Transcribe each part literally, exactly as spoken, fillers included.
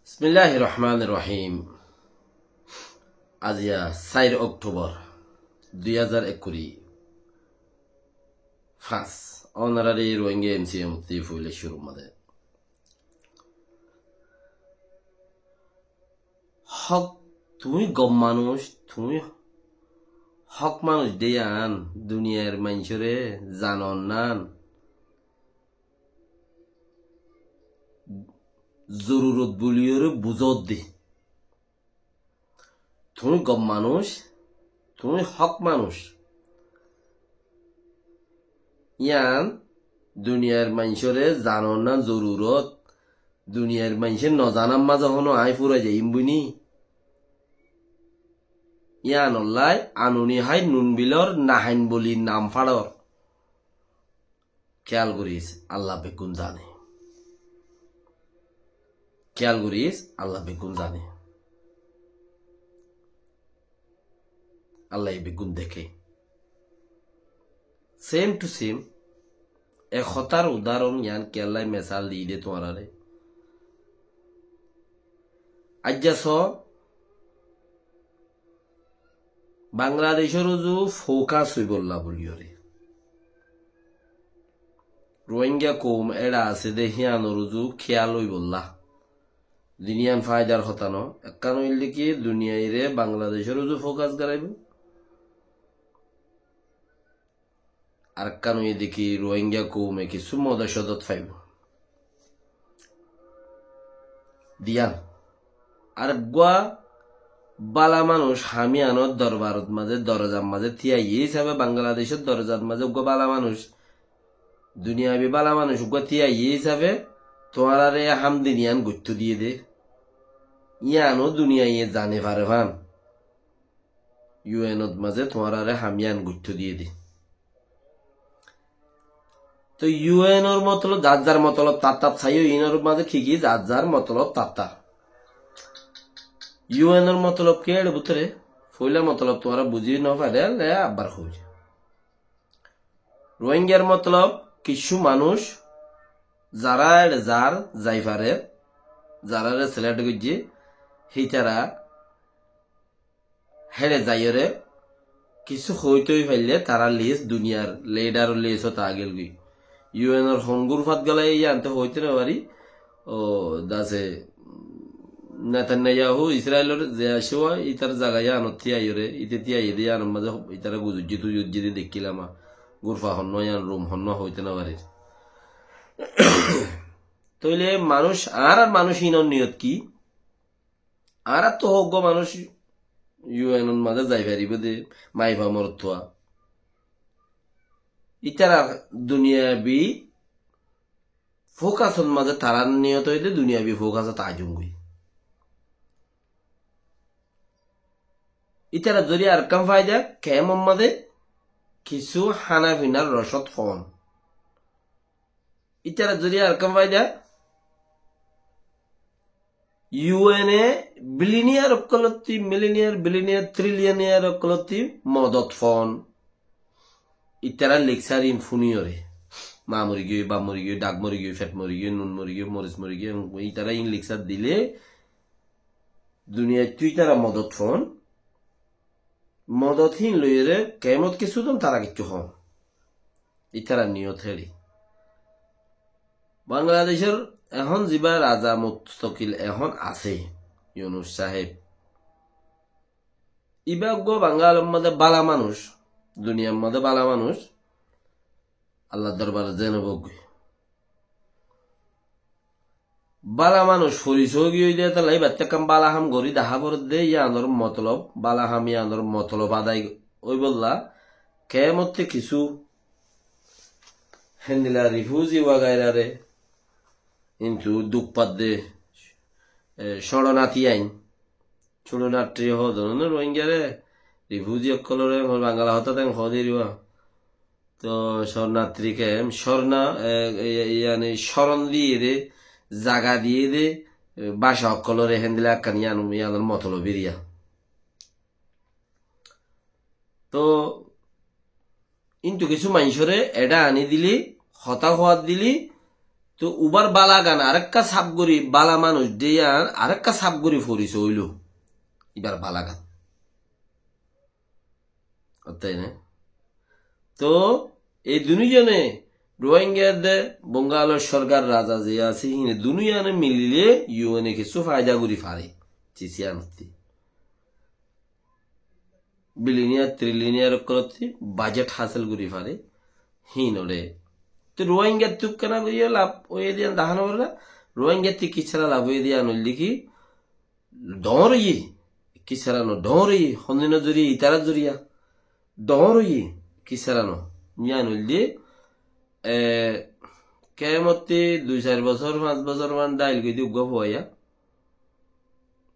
Bismilláhir Rohmánir Rohím. Aziya sair Októbor dui házar ekkuri fañs. Ónorare Rohingya M C M ottú foila cúrur mazé. Hók, tuñí gom manúic, tuñí hók manúic de yián duniyair maincóre zanon nán zorurot buliyóre buzódde. Tuñí gom manúic, tuñí hók manúic. Yián duniyair maincóre zanon nán zorurot, duniyair maincé nozanan mazé honó aññí furai zaiyum buli. Yiánollá anuni hái nun bilor nahain buli nam façor. Kéyal goris, Allah beggún zane. Kéyal goris, Allah beggún zane. Allah ye beggún deké. Same to same. E hotár udaron yián kiyólla mesal diyí de tuáñrare. Aijja só, Bangladecór uzu focus óibolla buliyóre. Rohingya koum éçe asé de híyanor uzu kéyal óibolla. Ziniyan faidar hotá no. Ekkán óilde ki duniyaire Bangladecór uzu focus goráibo. Arekkán óilde ki Rohingya koume kissú modot codot faibo. Diyan. Areggúa bála manúic ham iyanor dorbarot mazé, dorozar mazé tíaiye hísabe, Bangladecór dorozar mazé uggúa bála manúic, duniyabi bála manúic uggúa tíaiye hísabe tuáñrare ham din iyan goittó diyé de. Iyanó duniyaiye zani fare fán. U N ot mazé tuáñrare ham iyan goittó diyé de. Toi U N or motolob, zar zar motolob tar tar saiyó, inor mazé ki ki zar zar motolob tar tar. U N or motolob ki éçe bútore? Foila motolob tuáñra buzí no faile abbar hoóir. Rohingyar motolob kissú manúic zará éçe zar, zai farer, zaráre select goijjé, hítara héçe zaiyóre kissú hoói toi faille tarár list duniyar lidar or list ot agil goi. U N or hon gurfat gala iyan to hoóito no fari. Ó dase Netanyahu Israilor ze asé uwá itar zaga iyanot tíaiyóre, ite tíaiye de iyanor mazé itara guzujjé tuzujjé de dekkílam. Gurfa honnúa iyan rum honnúa hoóito no farir. Tóile manúic, añárar manúic inor niyot ki? Añárattú hoggúa manúic U N or mazé zai faribó de, maifa morotfua. Ítara duniyabi focus or mazé tarár niyot óilde duniyabi focus ot aijjum goi. Ítara zoriya arekkán faida, kemor mazé kissú hána finar rocót foón. Ítara zoriya arekkán faida, U N e billionaire ókkolottú, millionaire, billionaire, trillionaire ókkolottú modot foón. Ítara lekcárin fúniyóre. Ma mori giyói, baf mori giyói, dhak mori giyói, fet mori giyói, nun mori giyói, moris mori giyói, ítara in lekcár dile duniyaittú ítara modot foón. Modot hín loiyóre kemot kissú don tara kissú hoón. Ítara niyot héçe. Bangladecór ehón zibá raza mustokil ehón asé, Yunus sáheb. Ibá eggúa Bangalor mazé bála manúic, duniyar mazé bála manúic, Allar dorbarot zeén óibo goi. Bála manúic forisoi giyói de tolla ibáttu ekkán bála ham gorí dahá foredde, iyanor motolob, bála ham iyanor motolob adai óibolla, kemotte kissú héndilla refugee wagairare, kintu duk fadde, e, córonati ain. Córonatri hoó de no Rohingyare, refugee ókkolore, Bangala hotá ten hoó de riba. To córonatri kem, córna, e, e, yáni córon diyé de, zaga diyé de, e, báca ókkolore héndilla ekkán iyan, iyanor motolob eriya. To, kintu kissú maincóre eçé ani dili, hotá hoat dili, Tóu ubar bálagan arekka saf gorí, bála manúic de yían arekka saf gorí forisoi óilo. Ibar bálagan. Óttai né? Tóu ei dunúiyane Ruáinga de Bongalor sorkar raza ze asé híine dunúiyane milile iyúene kessú faida gorí fare. Sisiyanottí. Biliniar, triliniar ókkolottí bajet hásil gorí fare. Híinoré. Te Ruáingattú ekkena goríyó laf óiye de yían dahá no foré. Ruáingattú kissara laf óiye de yían óilde ki? Dhoóñr óiye, kissara no, dhoóñr óiye, hondinor zoriya, itarar zoriya. Dhoóñr óiye, kissara no. Yían óilde, e, kemottí dui sair bosór, fañs bosór man dáil goidé uggúa fuaiya.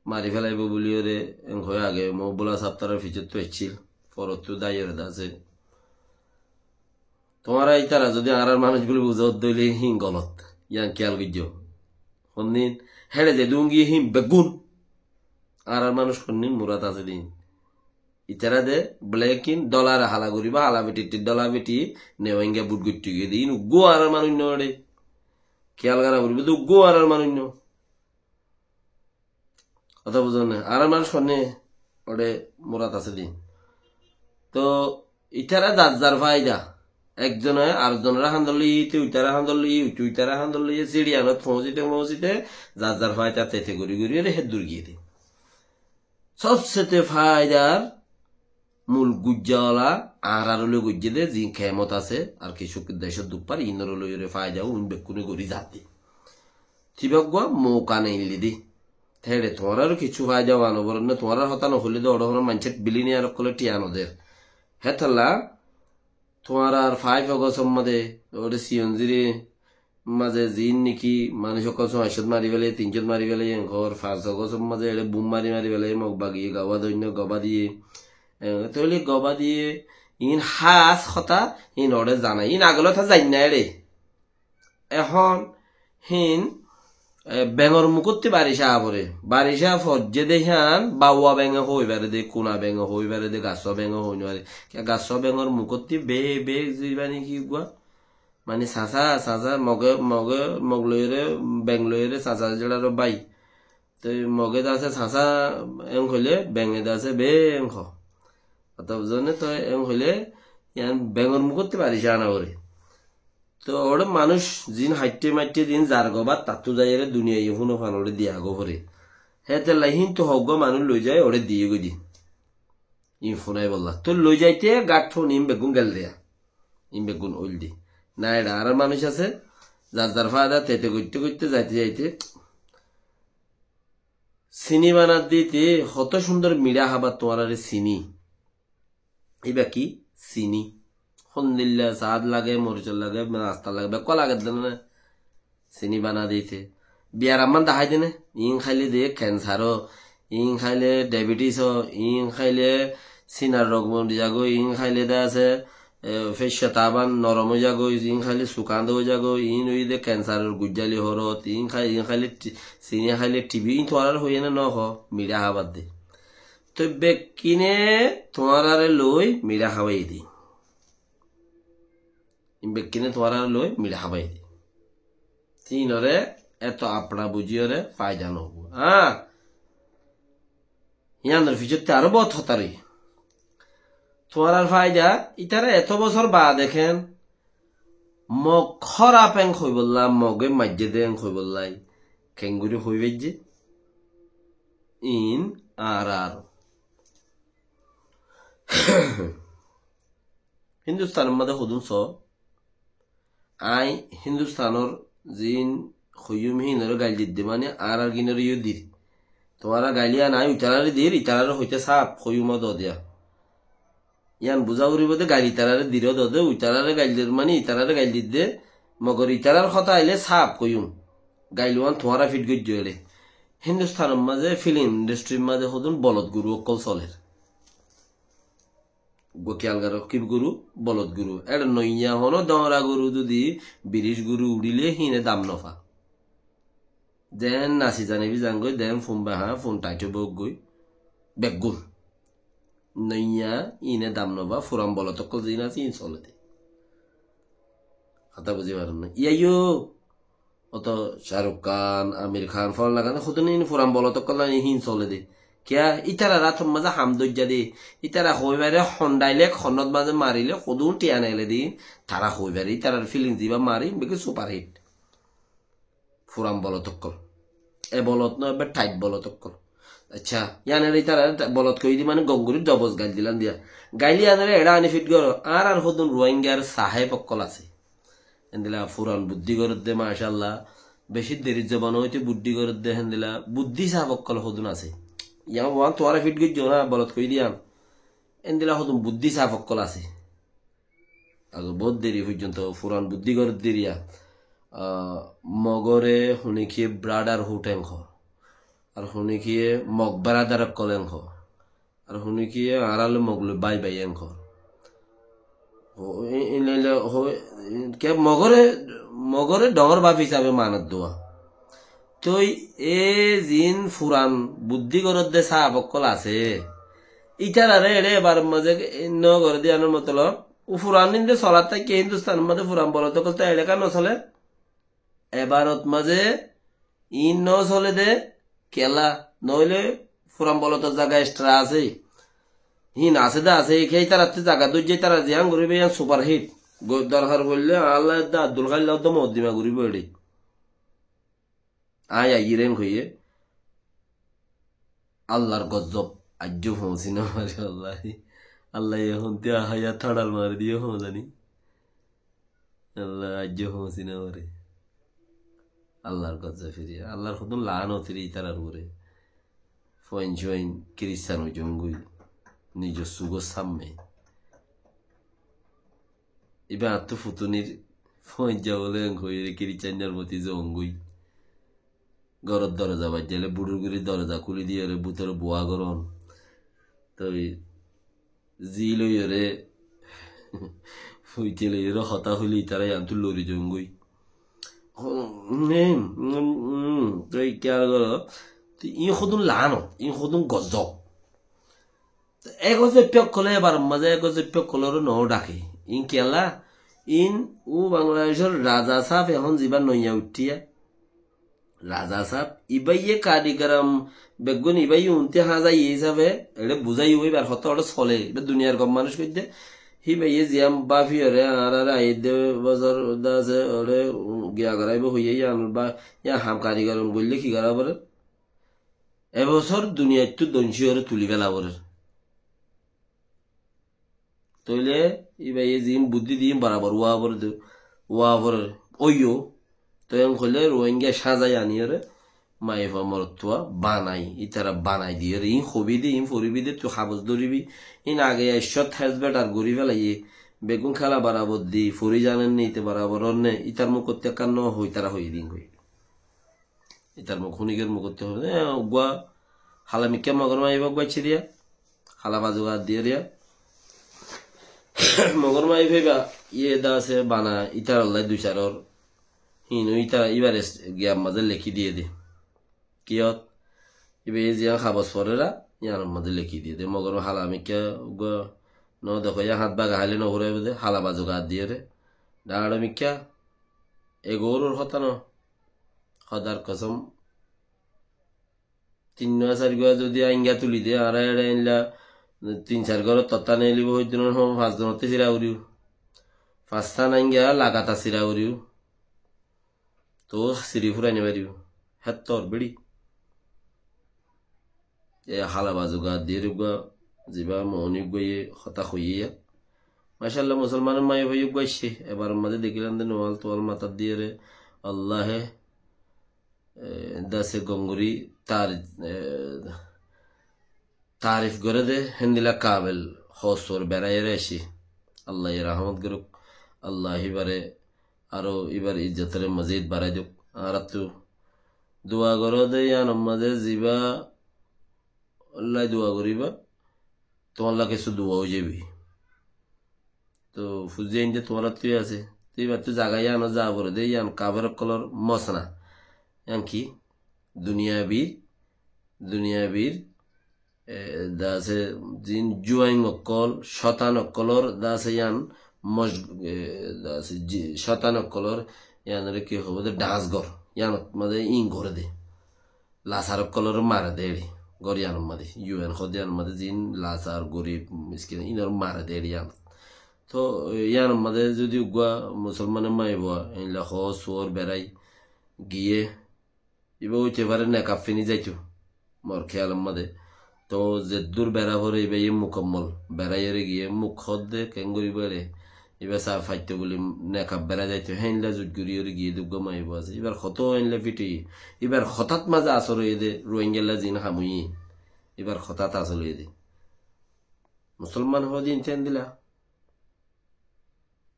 Mari félaibo buliyóre, en hoi age, Mohibullah sáb tarár fisottú aiccíl, forottú dáiyore dase. Tuáñra ítara zodi añárar manúic buli buzó de óile híin golot. Yían kiyal goijjó. Hondin, héçe zedún giyé híin beggún. Añárar manúic hondin murat asé de híin. Ítara de black in, dólar hala goríbo, hala beti, dólar beti, Ruáinga bút goittó giyé de. Híin uggúa añárar manúic no éçe. Kiyal gora goríbo de uggúa añárar manúic no. Hotá buzón né? Añárar manúic hondin óre murat asé de. Tóu ítara zar zar faida. Ekzone ar zonore handor loi, te uitare handor loi, uite uitare handor loi, siçi anot foóñsite foóñsite zar zar faida tete gorí gorí óre héddur giyé de. Sobsete faidar mul gujja ola añárar loi goijjé de, ziín kemot asé, ar kessú decót duk far, iínor loi óre faida, uín bekkúne gorí zadde. Tibá uggúa mouka neillé de. Héçe tuáñraró kessú faida ówa no forer né, tuáñrar hotá no hoilé de, óçe hono maincót biliniar ókkole thiañ no der. Hétolla tuáñrar five August or mazé, óre siyonzire, mazé ziín niki manúic ókkol sóñcot mari félaiye, tincót mari félaiye, enkor fañs August or mazé eçé bum mari mari félaiye, Mog bagiye, gobá doinno, gobá diye. E, tóile gobá diye, iín hás hotá, iín óre zana. Iín agolóta zainna eçé. Ehón híin, e, bengor mukótti baricá foré. Baricá foijjé de hían, bawá benge hoi fare de, kuna benge hoi fare de, gasó benge hoi no fare. Kiyá gasó bengor mukótti be, be zibani ki gua? Mani sasá, sasá, moge, moge, mog loiyóre, beng loiyóre, sasá zeçaró bái. Te moge dase sasá en hoilé, benge dase be en ho. Hotá buzón né? Te en hoilé, yián bengor mukótti baricá ana foré. Te óre manúic zin haitté maitté din zar gobát, tattú zaiyóre duniyaiye fúno fan óre diya gó foré. Hétolla híntu hoggúa manúic loi zai óre diye goi di. Iín funaibolla. Tói loi zaite gat fun iín beggún gel de. Iín beggún óil de. Na, eçe añárar manúic asé, zar zar faida tete goitte goitte zaite zaite. Sini banat dite, hoto cúndor miçá hábar tuáñrare sini. Iba ki? Sini. Hondilla saád lage, moricor lage, nastar lage, bekkúa lage de né? Sini bana dite. Biyaram man dahái de né? Iín háile de kensar ó, iín háile daibetis ó, iín háile sinar rog mori zagói, iín háile de asé, e, fécca taban norom ói zagói, iín háile sukand ói zagói, iín óiye de kensaror guijjali horot, iín hái-, iín háile ti-, sini háile tibi, iín tuáñrare hoiyé né no ho, miçá hábar de. Toi bekkíne tuáñrare loi miçá hábai de. Iín bekkíne tuáñrare loi miçá hábai de. Te iínore eto apna buzíyore faida no óibo. Añá, yiánor fisótte aró bout hotá roi. Tuáñrar faida, ítara eto bosór baade ken, Mog hóraf en hoibolla, Moge maijjé de en hoibolla, kengorí hoi faijjé? Iín añárar Hindustánor mazé hodún soó, aññí Hindustánor ziín hoiyúm híinoré gail didde mani añárar gínoré yó dir. Tuáñra gail yían aññí uitaráre dir, itaráre hoité sáf hoiyúm ó dodiya. Yían buzá foribó de gail itaráre dir ó dode, uitaráre gail dir mani itaráre gail didde, mogor itarár hotá ailé sáf hoiyúm. Gail uán tuáñra fit goijjó eçé. Hindustánor mazé filim indastrir mazé hodún bolod guru ókkol soler. Uggúa kiyal goró, ki guru? Bolod guru. Eçe noiya honó dóñra guru zudi biris guru uçíle híine dam no fa. Zeén nasi zane bizangói, zeén fun behaá, fun thaithó bóuggói, beggún. Noiya híine dam no fa, furan bolod ókkol ziín asé, híin solede. Hotá buzí faron né? Iyá yó, Óto Shahrukh Khan, Aamir Khan, folana Khan, hodún in furan bolot ókkol nái, hín sole de. Kiyá? Ítarar átor mazé ham dóijja de. Ítara hoi fare hon dailek, honnot mazé marile, hodún thiañ ele de. Tará hoi fare, ítarar feeling ziba mari, beki superhit. Furan bolot ókkol. E bolot no, ebbe thait bolot ókkol. Accá, yíanore ítara bolot hoi di mane gongori dobos gail dilan diya. Gail yíanore eçe ani fit goro. Añárar hodún Ruáingar saheb ókkol asé. Endilla furan buddí goródde, macállah. Beci deri zobon óite buddí goródde, héndilla buddí sáf ókkol hodún asé. Yián uán tuáñra fit goijjó na, bolot hoi diyan. Endilla hodún buddí sáf ókkol asé. Ago bout deri foijjonto furan buddí goródde riya. Ah, Mogore hunikiye brotherhood en hoó. Ar hunikiye Mog brother ókkol en hoó. Ar hunikiye añára loi Mog loi bái bái en hoó. Ho, i-, i-, le-, le-, ho, i-, ke Mogore, Mogore dhoóñr baf hísabe manor dua. Toi e ziín furan buddí goródde sáf ókkol asé, ítarare eçe ebar mazé no goródde yíanor motolob, u furan inde solat táikke Hindustan mazé furan bolot ókkol to eçe ká no sole. Ebarot mazé iín no sole de, kiyólla, noóile furan bolotor zaga extra asé. Hín asé de asé, ke ítarattú zaga dóijje, ítara ziyán goríbo yían superhit. Go-, dorhar foille añálla edde Abdul Háilla edde mokoddima goríbo eçé. Aññí aiyír en hoiyé. Allar gozzob, aijjó foóñsi no fare, wallahi. Allaye ehón tiya háiya thaçal mari diye foóñsani. Allah, aijjó foóñsi no fare. Allar gozzob firi. Allar hodún laánot firi ítarar uore. Foóin foóin Kiristan ói zongói. Nizor sugór sámme. Iba añáttu futunir foóin za bóle en hoiyóre Kiristanor boti zongói. Góror doroza baijjale buçur gori doroza kúli diyóre bútore buá gorón. Toi zil óiyore, fuite loiyore hotá hoile ítara yíantu lori zongói. Ho-, ne, mm, mm, toi kiyal goró, toi iín hodún laánot, iín hodún gozzob. Ego zeppi ókkole ebar mazé ego zeppi ókkolore no dhake. Iín kiyólla? Iín u Bangladecor raza sáf ehón ziba noiya uiththíya. Raza sáf, ibáye karigoram beggún ibáye unti háñzaiye hísabe, eçé buzaiye ibar hotá eçé sole, ibá duniyar gom manúic goijjé. Híbáye ziyán báfiyore añáráre aiyédde bosór de asé, eçé giya goráibo hoiyé, yían ba, yían ham karigoram goillé ki gorá forer? E bosór duniyaittú doncí óre tuli féla forer. Tóile íbaye ziín buddí diyé barabor uá forer de, uá forer. Óiyo, toi en hoilé Ruáinga sáñzai aníyore maiyafua morotfua banai, ítara banai diyóre, iín hobi de, iín foribi de, tui habos dóribi, iín age aiccót hesbet ar gorí félaiyé, beggún kéla barabor di, fori zaner né, íte barabor ór né, ítar mukóttu ekkán no hoi, ítara hoiyé de iín hoi. Ítar muk húnigor mukóttu hoó, e, uggúa halamikká mogor maiyafua uggúa aiccé diya, hala bazu gat diyé diya. Mogor maiyafua iba, iye de asé bana, ítarallá dui sarór, híin íta, íbar es-, giyar mazé lekí diyé de. Kiyót? Iba iye ziyán habos forer, yíanor mazé lekí diyé de. Mogor halamikká uggúa no dekó, yá hát baga háile no furaibo de, hala bazu gat diyé de. Dhañço mikká, e gouror hotá no. Hódar kosóm, tin gúa, sair gúa zodi ainga tuli de, añára eçe ainla tin sair gúa tottá neelibo, hoiddinor hom fañs dinottú sira uribo. Fañstán ainga lagatar sira uribo. Toó siri furai no faribo. Héttor beçi. E hala bazu gat diyóre uggúa, ziba moóni uggúa iye hotá hoiyé ya. Macállah, musolmanor maiyafua uggúa aiccé, ebaror mazé dekílam de nuwal tuwal matát diyóre, Allaye, e, dase gom gorí tar, e, tarif goré de, héndilla kabel hosor beraiyóre aiccé. Allaye rahmot gorouk, Allah ibare aró ibar ijjotore mozid barai douk. Añárattú dua goró de, yíanor mazé ziba lla dua goríba, tuáñlla kessú dua ói zaibi. Toh, fuzzi ainde tuáñrattúi asé. Toh, ibattú zaga yíanot za foré de, yían kafer ókkolor mosna. Yían ki? Duniyabir, duniyabir, e, de asé, ziín juain ókkol, cótan ókkolor, de asé yían moj-, e, de asé ji-, cótan ókkolor, yíanore ki hoibó de, dhañs gór. Yíanot mazé íin goré dé. Lasar ókkolóre mare dé eçé. Gór yíanor mazé, U N hoó dé yíanor mazé ziín lasar, gorib, miskin, íinoré mare dé eçé yíanot. Toóu yíanor mazé zodi uggúa musolmane maiyafua eilla hoó suor berái giyé, ibá óite fare nekab fini zaito, mor kéyalor mazé. Toóu zeddúr berá foré ibáye mukammol beráiyore giyé, muk hoó dé keén goríbo eçé, ibá saf faitto buli nekab berái zaito, héinla zuit goríyore giyé dé uggúa maiyafua asé. Ibár hotá héinla fití, ibár hotát mazé asor óiye dé, Ruáingalla ziín ham óiye, ibár hotát asor óiye dé. Musolman hoó dé híinte héndilla.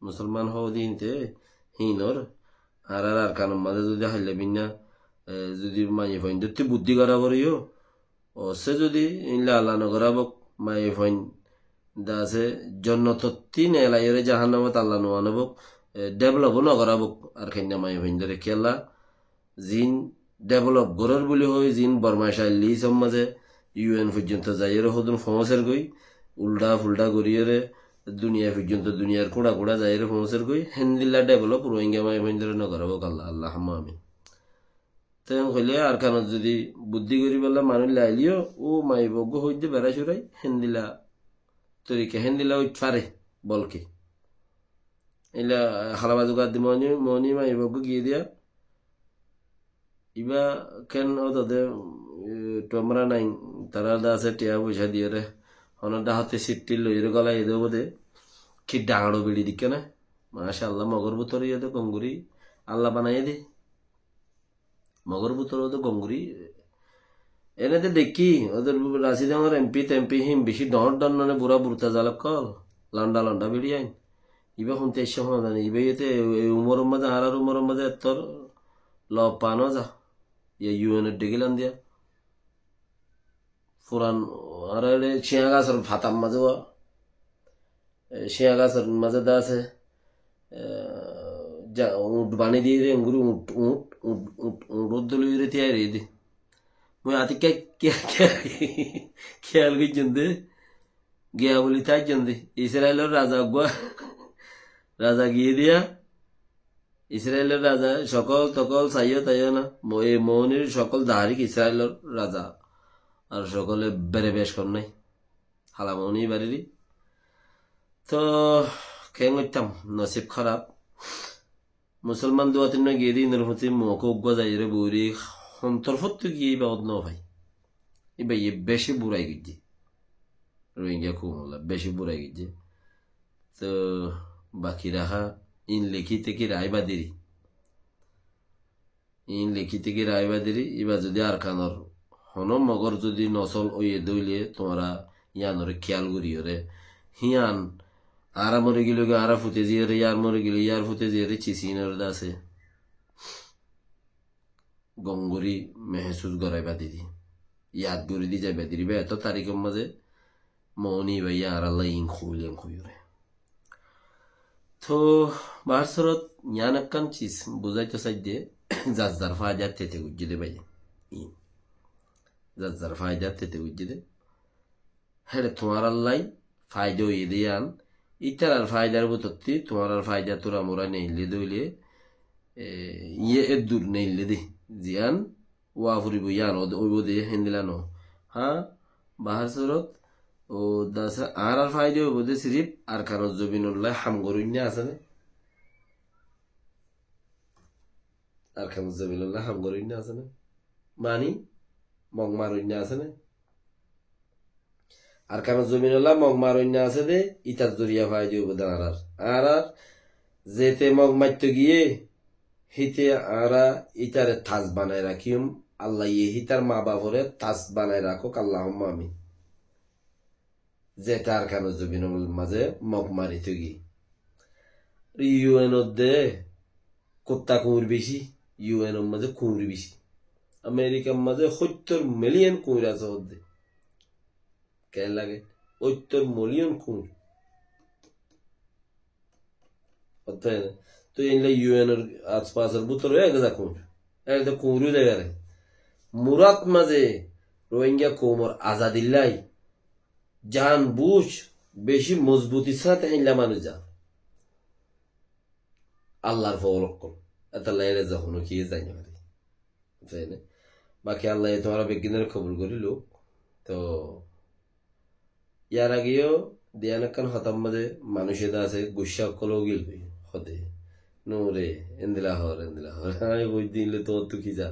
Musolman hoó dé híinte, híinor, añárar Arkanor mazé zodi háilla binna, e, zodi maiyafuaindótti buddí gorá foré yó, o, sé zodi ílla Allah nogorábok, maiyafuain de asé, jonnotottí neelaiyóre jahannamot Allah noanóbok, e, develop ó nogorábok, Arkanna maiyafuaindóre kiyólla, ziín develop gorér buli hoói, ziín Bormaic aillé ísor mazé U N foijjonto zaiyóre hodún foóñser goi, uldha fuldha goríyore duniya foijjonto, duniyar kúñça kúñça zaiyóre foóñser goi, héndilla develop Ruáinga maiyafuaindóre nogorábok Allah, Allahumma amin. Te en hoilé Arkanot zodi buddí goríbolla manúic lailé yó, ó maiyafua uggúa hoóidde berá cúrai, héndilla torika, héndilla óit fare, bolke. Eilla Halabazu Gaddi Moni, Moni maiyafua uggúa giyé diya. Ibá keén ódode, e, tumra nai, tará de asé tiya foicá diyóre, honó dháhate sitthi loiyóre gólai dóbo de, ki dhañço beçi dikká na. Macállah, Mogor bútore iyóde gonguri Allah banaiyé de. Mogor bútore óde gonguri. Ene de dekkí, óder Rasidangor M P tempi hín bicí dhoóñr dhoóñr none burá burta zal ókkol, londha londha beçi ain. Ibá húnte aiccé hon zani, ibá iyóte e, e umoror mazé, añárar umoror mazé ettór lob paa no za. Iya U N or dhegílan diya. Furan añárar eçé cíañ gasor fatar mazé wa. E, cíañ gasor mazé de asé. E, ja, uñth bañdí diyé de, engori uñth, uñth, uñth, uñth, uñth uddú loiyóre tiyari de. Mui ati ke, ke, ke, kiyal goijjón de. Giya buli táijjon de. Israilor raza uggúa. Raza giyé diya. Israilor raza cokol tokol saiyó taiyó na. Mo-, e Moónir cokol darik Israilor raza. Ar cokole bere bec hon nái. Hala Moóni bariri. Toh, keén goittám, nosib háraf. Musolman duwa tinnúa giyé de, inor fúti mouka uggúa zaiyóre boóri, hontor fottu giyé ibá ót no fai. Ibáye beci burai goijjé. Rohingya koumolla beci burai goijjé. Toh, baki raha, in lekí tekí rai badiri. In lekí tekí rai badiri, ibá zodi Arkanor honó Mogor zodi nosol óiye de óile, tuáñra yíanoré kiyal goríyoré. Hían añára mori gilói, añára fute ziyóre, yar mori gilói, yar fute ziyóre, cis inor de asé. Gom gorí mehsus gorai badiri. Yad gorí di zai badiri, ba eto tarikor mazé Moóni ibáye añáralla in hoóile en hoiyóre. Toh, bahár surot, yián ekkán cis buzáito saidde, zar zar faidar tete goijjé de bái. Zar zar faidar tete goijjé de. Héçe tuáñrallái faida óiye de yián. Ítarar faidar bútotti tuáñrar faida tura mura neille de óile, e, iye eddur neille de. Ziyán Wa foribo yián óibo de héndilla no. Há, bahár surot, ó dase añárar faida óibo de sirif Arkanor zobinolla ham goróinna asé né? Arkanor zobinolla ham goróinna asé né? Mani, mok maróinna asé né? Arkanor zobinolla mok maróinna asé de, ítar zoriya faida óibo de añárar. Añárar zete mok maitto giyé, híte añára ítare tas banai rakíyum. Allaye hítar ma bafore tas banai rakók, Allahumma amin. Zete Arkanor zobinor mazé mok marito giyé. U N ot de kutta kuñir beci, U N or mazé kuñir beci. Amerikar mazé hóttor miliyon kuñir asé hoó de. Keén lage? Óttor miliyon kuñir. Óttor, toi éilla U N or aspasor bútore ek házar kuñir. Éilla to kuñir ó zai fare. Murat mazé Rohingya koumor azadillai jan buc beci mozbutir sáte héilla manúic za. Allar fool ókkol. Étalla éçe za honó kiyé zai no fare. Buzóné? Baki Allaye tuáñra beggúnore kobul gorí louk. Toh, yar age yó diyan ekkán hotár mazé manúic ede asé, guccá ókkol ógil goi, hode, "Nure, endilla hoór, endilla hoór." Añí hoóidde, "Íle tuáñttu ki za?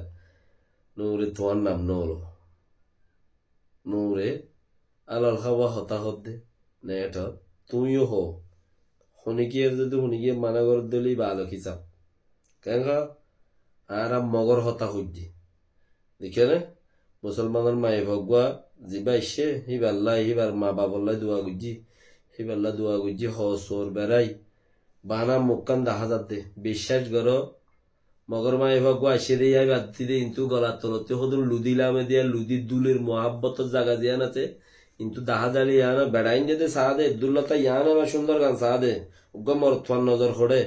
Nure tuáñr nam no ólo." Nure alal hawa hotá hoódde, net ot, tuñí yó hoó. Honikiyé zodi honikiyé mana goródde óile íba alok hísab. Keén hoó? Añára Mogor hotá hoiddí. Dekíyone? Musolmanor maiyafuwa uggúa zibá aiccé, híballá, híbar ma bafollá dua goijjí, híballá dua goijjí, hoos suor berái, bana mukkán dahá zadde, biccác goró, Mogor maiyafuwa uggúa aiccé dé, yá bad di dé, kintu golar tolottí hodún ludi lame diya, ludi dúler muhábbotor zaga ziyán asé, kintu dahá zali yián, beçain de dé saá dé, Ebdullá tá yián abar cúndor gan saá dé, uggúa morotfuar nozor hoçé,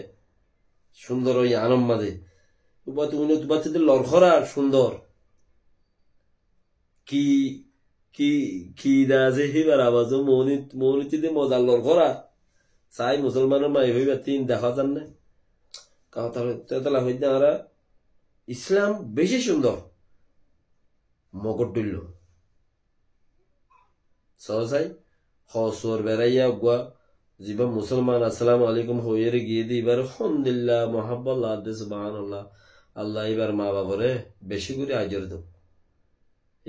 cúndor yiánor mazé. Uggúa tuñí uggúa tuñí dé lorkóra cúndor. Ki, ki, ki de asé híbar abaz ó moónit, moónit de mozar lorkóra. Sai musolmanor maiyafuwa íbar tin dahá zar né. Hotá hoitté hoitté hoiddé añára Islam beci cúndor. Mogor dhoilla. Só sai, hoos suor beraiyé uggúa, zibá musolman, "Assalamu alaikum" hoiyóre giyé dé, íbare hondilla muhábbot laadde, subhánallah. Allah íbar ma bafore beci gorí ajor douk.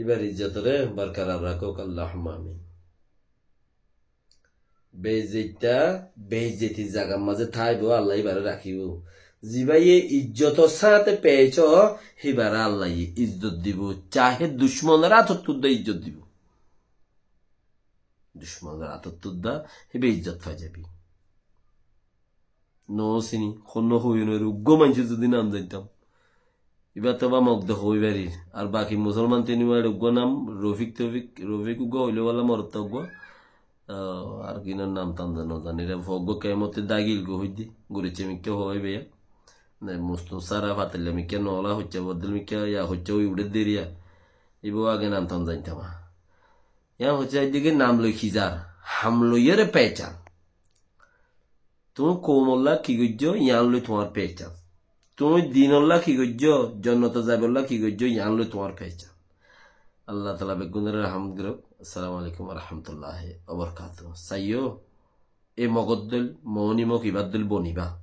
Íbar izzotore borkarar rakók, Allahumma amin. Beizzotta, beizzotir zagar mazé táibo, Allah íbare rakíbo. Zibáye izzotor sáñte pec ó, híbare Allaye izzot dibo. Cahe ducmonor átottú dá izzot dibo. Ducmonor átottú dá híba izzot fai zaibo. No sini, honnúa hoiyó no, uggúa maincór zodi nam zaintam. Ibá to ba Mog de hoi farir. Ar baki musolman tini uggúa nam Rofik Tofik, Rofik uggúa hoilé bála morot uggúa. Ah, ar kinor nam tam no zani re, uggúa kemote dagil gó hoidde, guriche mikká hoi beya. Ne, Mustum Sara, Fatilla mikká, Nola, Hoicca Boddol mikká, ya Hoicca oi uçé deriya. Ibá age nam tam zaintam. Yián hoicce eddige nam loi ki zar, ham loiyóre pehcán. Tuñí koumolla ki goijjó, yián loi tuáñr pehcán. Tuñí dinolla ki goijjó, jonnotot zaibolla ki goijjó, yián loi tuáñr pehcán. Allah taala beggúnore rahmot gorok. Assalamu alaikum wa rahmatullahi wa barakatuhu. Saiyó, e Mogor dóil, Moóni Mog ibár dóil bonibá.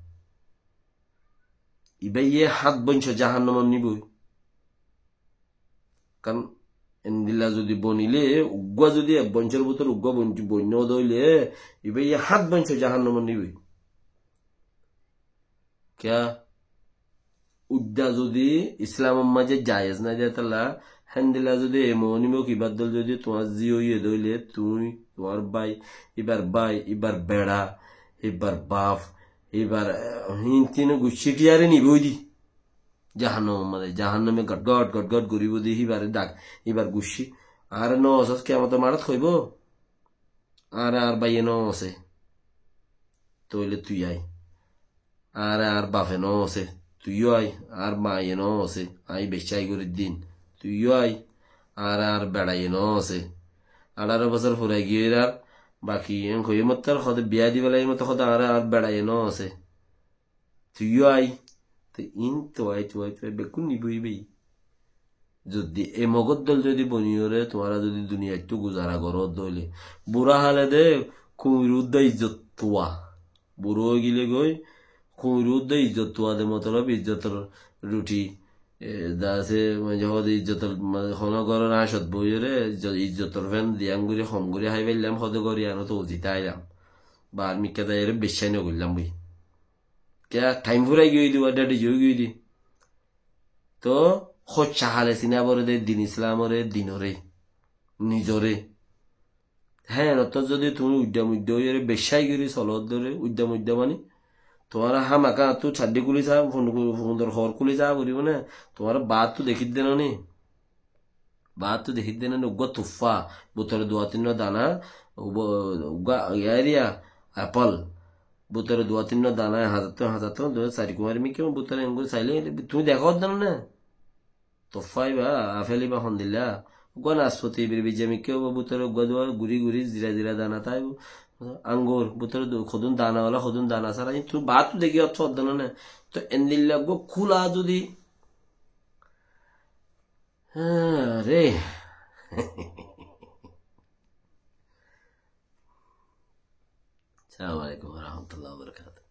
Ibáye hát boinco jahannomot niboi. Karon endilla zodi bonile, uggúa zodi ek boincor bútore uggúa boin, boin no dóile, ibáye hát boinco jahannomot niboi. Kiyá? Uddá zodi Islamor mazé jayez nái de tolla, héndilla zodi e Moóni Mog ibár dóil zodi tuáñr zi óiye dóile, tuñí, tuáñr bái, íbar bái, íbar beça, íbar baf, íbar, eh, hín tin guccí tiyari niboi di. Jahannomor mazé, jahannome got got, got got goribo de, híbare dak, híbar guccí. Añáre no osós, kiyamotor maçot hoibo, "Añáre añár báiye no osé." Tóile tui ai. "Añáre añár bafe no osé." Tuiyó ai. "Añár maye no osé." Añí beccái gorí din. Tuiyó ai. "Añáre añár beçaye no osé." Añçáro bosór furai giyói ar baki en hoiyé mottor hode biya di félai mottor hode, "Añáre añár beçaye no osé." Tuiyó ai. Te in tuai, tuai, tuai, bekkún niboi bái. Zodi e Mogor dóil zodi boniyóre, tuáñra zodi duniyaittú guzara goró dóile, bura hale de kuñir uddá izzot tuá. Bura ói gile goi, kuñir uddá izzot tuá de motolob izzotor ruthi, e, da asé, mane hode izzotor, mane hono goror añcot boiyóre, izzo-, izzotor fen diyan gori, hom gori hái faillam, hode gori ano to uzita ailam. Ba ar mikká zaiyóre beccái no goillam boi. Kiyá, thaim furai giyói de, uwa dadi giyói de. Toh, hoccá hale sina fore de din Islamore, dinore, nizore. Hé, ottót zodi tuñí uddá muddá óiyore beccái gori solot dóre, uddá muddá mani, tuáñra hámaka añáttu caddi kúli sa, fun-, fundor hoor kúli sa foribo né, tuáñra baáttu dekí de no ni. Baáttu dekí de no ni, uggúa tuffá, bútore duwa tinnúa dana, uggúa, uggúa area, apple. Bútore duwa tinnúa dana, ek hazar tun, hazar tun, duwa sari kuwari mikká, bútore engori saile, tuñí dekó de no ni. Tuffá ibá, apple ibá hondilla. Uggúa naspoti, birbijja mikká, uggúa bútore uggúa duwa, guri guri, zira zira dana táibo. Angur, bútore du-, hodún dana wala, hodún dana sára, tuñí baáttu dekí ottót de no ni. Toh endilla uggúa kúla zodi Aré. Assalamu alaikum wa rahmatullahi wa barakatuh.